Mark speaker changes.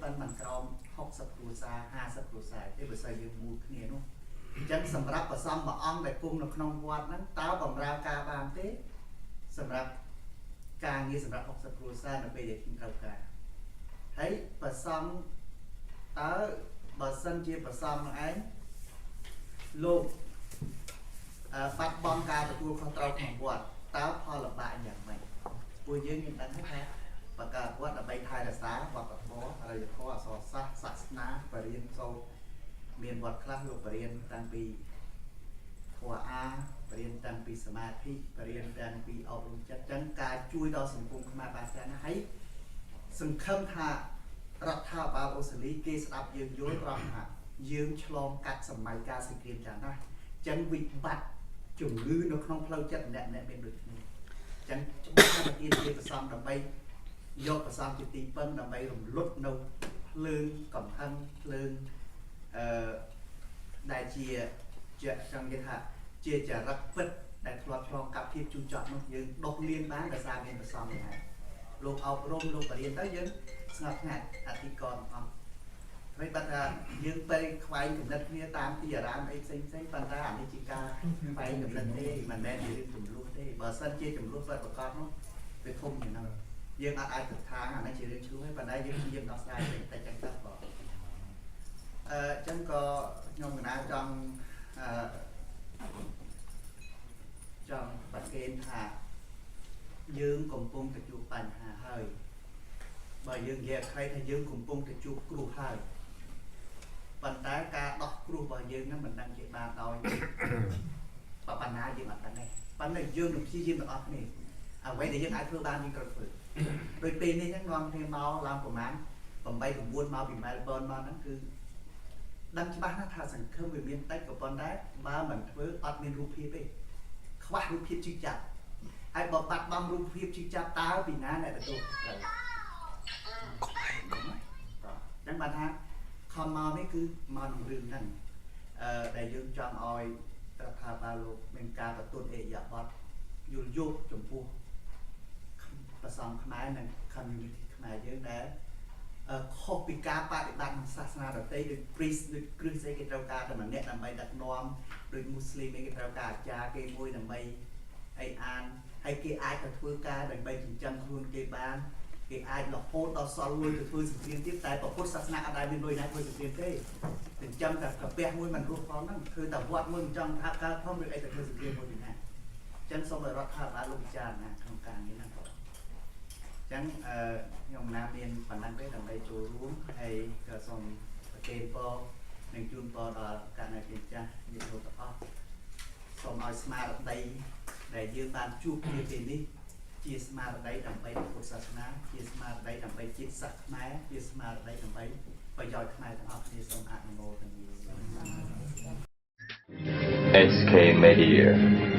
Speaker 1: ប៉ុន្តែមិនក្រោម60គ្រួសារ50គ្រួសារទេបើសិនយើងមូលគ្នានោះអញ្ចឹងសម្រាប់ព្រះសង្ឃមួយអង្គដែលគង់នៅក្នុងវត្តហ្នឹងតើបំរើការបានទេសម្រាប់ការងារសម្រាប់60គ្រួសារនៅពេលដែលខ្ញុំត្រូវការហើយព្រះសង្ឃតើបើសិនជាព្រះសង្ឃនឹងឯងលោកអឺបាត់បង់ការទទួលខុសត្រូវក្នុងវត្តតើផលលំបាកយ៉ាងម៉េចពួកយើងយើងដឹងហើយថាបកកើតវត្តដើម្បីថែរក្សាវប្បធម៌អរិយធម៌អក្សរសាស្ត្រសាសនាបរិញ្ញាសូត្រមានវត្តខ្លះលោកបរិញ្ញាតាំងពីធម៌អាបរិញ្ញាតាំងពីសមាធិបរិញ្ញាតាំងពីអប់រំចិត្តចឹងការជួយដល់សង្គមខ្មែរបានច្រើនណាស់ហើយសង្ឃឹមថារដ្ឋាភិបាលអូស្ត្រាលីគេស្ដាប់យើងយល់ត្រង់ថាយើងឆ្លងកាត់សម័យកាលសង្គ្រាមច្រើនណាស់ចឹងវិបត្តិជំងឺនៅក្នុងផ្លូវចិត្តម្នាក់ៗមានដូចគ្នាចឹងច្បាស់ថាប្រទានជាប្រសំដើម្បីយកប្រសំជាទីពឹងដើម្បីរំលត់នៅភ្លើងកំហឹងភ្លើងអឺដែលជាជាចង់និយាយថាជាចរិតពិតដែលធ្លាប់ឆ្លងកាត់ភាពជូរចត់នោះយើងដុសលាងបានដោយសារមានប្រសំនេះហើយលោកអប់រំលោកបរៀនទៅយើងស្ងប់ស្ងាត់អធិករណ៍អស់ហើយបាត់ថាយើងទៅខ្វែងគំនិតគ្នាតាមទីអារាមអីផ្សេងផ្សេងប៉ុន្តែអានេះជាការខ្វែងគំនិតទេមិនមែនជារឿងចំនួនទេបើសិនជាចំនួនពិតប្រកបនោះវាធំជាងហ្នឹងយើងអត់អាចទៅថាអានេះជារឿងឆ្លោះទេប៉ុន្តែយើងព្យាយាមដោះស្រាយតិចតិចចឹងទៅបងអឺចឹងក៏ខ្ញុំកណាចង់អឺចង់ប្រកេនថាយើងកំពុងតែជួបបញ្ហាហើយបើយើងនិយាយឲ្យខ្លីថាយើងកំពុងតែជួបគ្រោះហើយប៉ុន្តែការដោះគ្រោះរបស់យើងហ្នឹងមិនដឹងជាបានដោយ បបណ្ណាយើងអត់ដឹងទេប៉ុន្តែយើងនឹងព្យាយាមទាំងអស់គ្នាអ្វីដែលយើងអាចធ្វើបានយើងត្រូវធ្វើដោយពេលនេះហ្នឹងនាំគ្នាមកឡើងប្រហែល8 9មកពី Melbourne មកហ្នឹងគឺដឹងច្បាស់ណាស់ថាសង្ឃឹមវាមានតិចក៏ប៉ុន្តែបើមិនធ្វើអត់មានរូបភាពទេខ្វះរូបភាពជិះចាប់ហើយបើបាត់បង់រូបភាពជិះចាប់តើពីណាអ្នកទទួលត្រូវ
Speaker 2: កុំអីកុំអី
Speaker 1: តោះអញ្ចឹងបានថាខំមកនេះគឺមកនឹងរឿងហ្នឹងអឺដែលយើងចង់ឲ្យរដ្ឋាភិបាលលោកមានការបន្ទន់អេរិយាបថយល់យោគចំពោះប្រសងខ្មែរនិង community ខ្មែរយើងដែលអឺខុសពីការបដិបត្តិក្នុងសាសនាដទៃដូច priest ដូចគ្រឹះស្អីគេត្រូវការតែម្នាក់ដើម្បីដឹកនាំដូច Muslim អីគេត្រូវការអាចារ្យគេមួយដើម្បីអីអានហើយគេអាចទៅធ្វើការដើម្បីចិញ្ចឹមខ្លួនគេបានគេអាចរហូតដល់សល់លុយទៅធ្វើសង្គ្រាមទៀតតែពុទ្ធសាសនាអត់ដែលមានលុយណាធ្វើសង្គ្រាមទេចិញ្ចឹមតែកាពះមួយមិនរស់ផងហ្នឹងធ្វើតែវត្តមួយមិនចង់ថាកើតផងឬអីទៅធ្វើសង្គ្រាមមួយពីណាអញ្ចឹងសូមឲ្យរដ្ឋាភិបាលលោកពិចារណាក្នុងការនេះណាបងអញ្ចឹងអឺខ្ញុំណាមានប៉ុណ្ណឹងទេដើម្បីចូលរួមហើយក៏សូមប្រគេនពរនិងជូនពរដល់កាលណាជាម្ចាស់ញាតិញោមទាំងអស់សូមឲ្យស្មារតីដែលយើងបានជួបគ្នាពេលនេះជាស្មារតីដើម្បីពុទ្ធសាសនាជាស្មារតីដើម្បីជាតិសាសន៍ខ្មែរជាស្មារតីដើម្បីប្រយោជន៍ខ្មែរទាំងអស់គ្នាសូមអនុមោទនា
Speaker 3: SK Media.